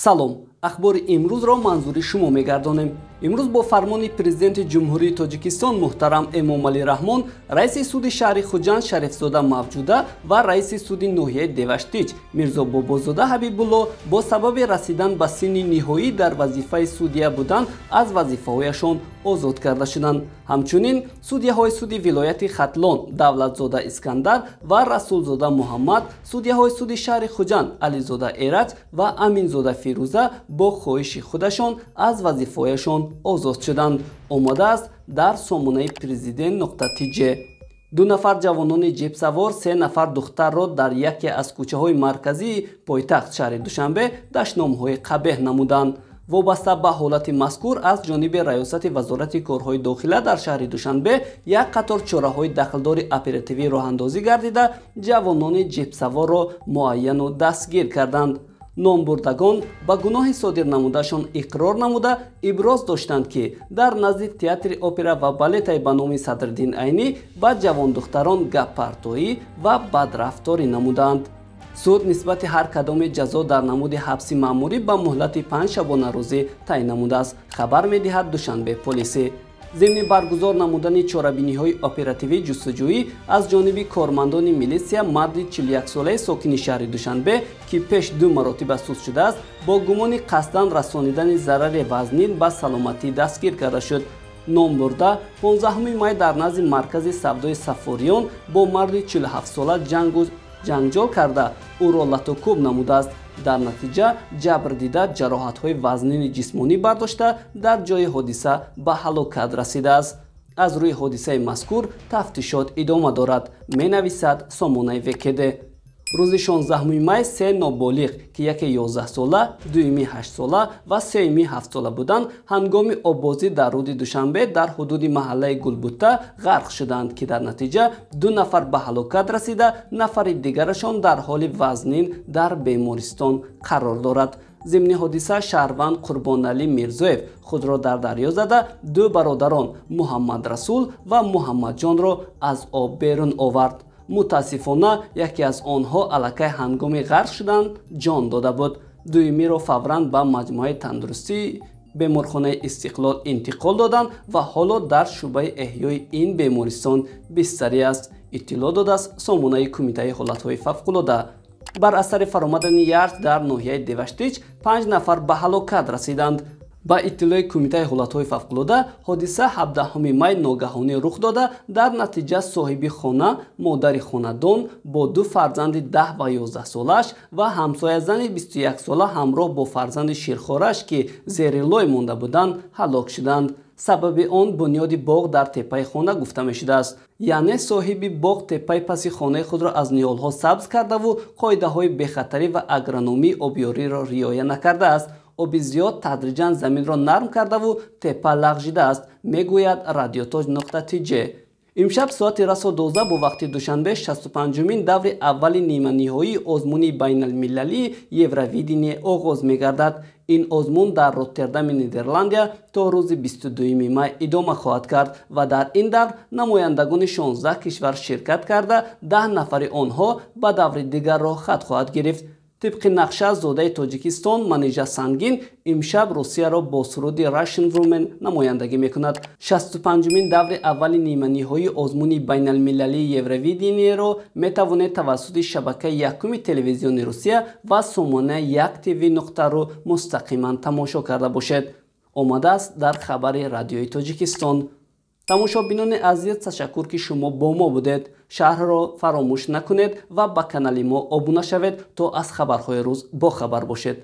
Салом, ахбори имрӯзро манзури шумо мегардонем. Имрӯз бо фармони президенти Ҷумҳурии Тоҷикистон муҳтарам Эмомалӣ Раҳмон, раиси суди шаҳри Хуҷанд Шарифзода Мавҷуда ва раиси суди ноҳияи Деваштич Мирзо Бобозода Ҳабибулло бо сабаби расидан ба синни ниҳоӣ дар вазифаи судья будан аз вазифаҳояшон озод карда шуданд. Ҳамчунин судьяҳои суди вилояти Хатлон Давлатзода Искандар ва Расулзода Муҳаммад, судьяҳои суди шаҳри Хуҷанд Ализода Эраҷ ва Аминзода Фирӯза бо хоҳиши худашон аз вазифаҳояшон озод шуданд. Омадааст дар сомонаи президент нуқта тж. Ду нафар ҷавонони ҷипсавор се нафар духтарро дар яке аз кӯчаҳои марказии пойтахт шаҳри Душанбе дашномҳои қабеҳ намуданд. Вобаста ба ҳолати мазкур аз ҷониби раёсати Вазорати корҳои дохила дар шаҳри Душанбе як қатор чораҳои дахлдори оперативӣ роҳандозӣ гардида, ҷавонони ҷипсаворро муайяну дастгир карданд. Номбурдагон ба гуноҳи содир намудашон иқрор намуда, иброз доштанд, ки дар назди театри опера ва балетаи ба номи Садриддин Айнӣ ба ҷавондухтарон гаппартоӣ ва бадрафторӣ намуданд. Суд нисбати ҳар кадоми ҷазо дар намуди ҳабси маъмурӣ ба муҳлати 5 шабонарӯзӣ таъин намудааст, хабар медиҳад Душанбе полисӣ. Зимни баргузор намудани чорабиниҳои оперативӣ ҷустуҷӯӣ аз ҷониби кормандони милитсия марди 41-солаи сокини шаҳри Душанбе, ки пеш ду маротиба суст шудааст, бо гумони қасдан расонидани зарари вазнин ба саломатӣ дастгир карда шуд. Номбурда 15 май дар назди маркази савдои Сафориён бо марди 47-сола ҷангу ҷанҷол карда, ӯро латукӯб намудааст. Дар натиҷа ҷабрдида ҷароҳатҳои вазнини ҷисмонӣ бардошта, дар ҷои ҳодиса ба ҳалокат расидааст. Аз рӯи ҳодисаи мазкур тафтишот идома дорад, менависад сомонаи ВКД. Рӯзи 16 май се ноболиғ, ки яке 11-сола, дуюми 8-сола ва сеюми 7-сола буданд, ҳангоми оббозӣ дар рӯди Душанбе дар ҳудуди маҳаллаи Гулбутта ғарқ шуданд, ки дар натиҷа ду нафар ба ҳалокат расида, нафари дигарашон дар ҳоли вазнин дар бемористон қарор дорад. Зимни ҳодиса шаҳрванд Қурбоналӣ Мирзоев худро дар дарё зада, ду бародарон Муҳаммадрасул ва Муҳаммадҷонро аз об берун овард. Мутаассифона, яке аз онҳо аллакай ҳангоми ғарқ шудан ҷон дода буд. Дуюмиро фавран ба маҷмӯаи тандурустии беморхонаи Истиқлол интиқол доданд ва ҳоло дар шӯъбаи эҳёи ин бемористон бистарӣ аст, иттилоъ додааст сомонаи Кумитаи ҳолатҳои фавқулода. Бар асари фаромадани ярч дар ноҳияи Деваштич 5 нафар ба ҳалокат расиданд. Ба иттилои Кумитаи ҳолатҳои фавқулода, ҳодиса 17 май ногаҳонӣ рух дода, дар натиҷа соҳиби хона, модари хонадон бо ду фарзанди 10 ва 11 солааш ва ҳамсоязани 21 сола ҳамроҳ бо фарзанди ширхораш, ки зери лой монда буданд, ҳалок шуданд. Сабаби он бунёди боғ дар теппаи хона гуфта мешудааст. Яъне соҳиби боғ теппаи паси хонаи худро аз ниҳолҳо сабз кардаву қоидаҳои бехатарӣ ва агрономии обёриро риоя накардааст. Оби зиёд тадриҷан заминро нарм кардаву теппа лағжидааст, мегӯяд радиотоҷ нуқта тж. Имшаб соати расо 12 бо вақти Душанбе 65-умин даври аввали ниманиҳоии озмуни байналмилалии Евровидение оғоз мегардад. Ин озмун дар Роттердами Нидерландия то рӯзи 22 май идома хоҳад кард ва дар ин давр намояндагони 16 кишвар ширкат карда, 10 нафари онҳо ба даври дигар роҳхат хоҳад гирифт. Тибқи нақша, зодаи Тоҷикистон Манижа Сангин имшаб Русияро бо суруди Russian Woman намояндагӣ мекунад. 65-умин даври аввали ниманиҳоии озмуни байналмилалии Евровидениеро метавонед тавассути шабакаи якуми телевизиони Русия ва сомонаи як тв нуқта ру мустақиман тамошо карда бошед. Омадааст дар хабари радиои Тоҷикистон. Тамошобинони азиз, ташаккур, ки шумо бо мо будед. Шаҳрро фаромӯш накунед ва ба канали мо обуна шавед, то аз хабарҳои рӯз бохабар бошед.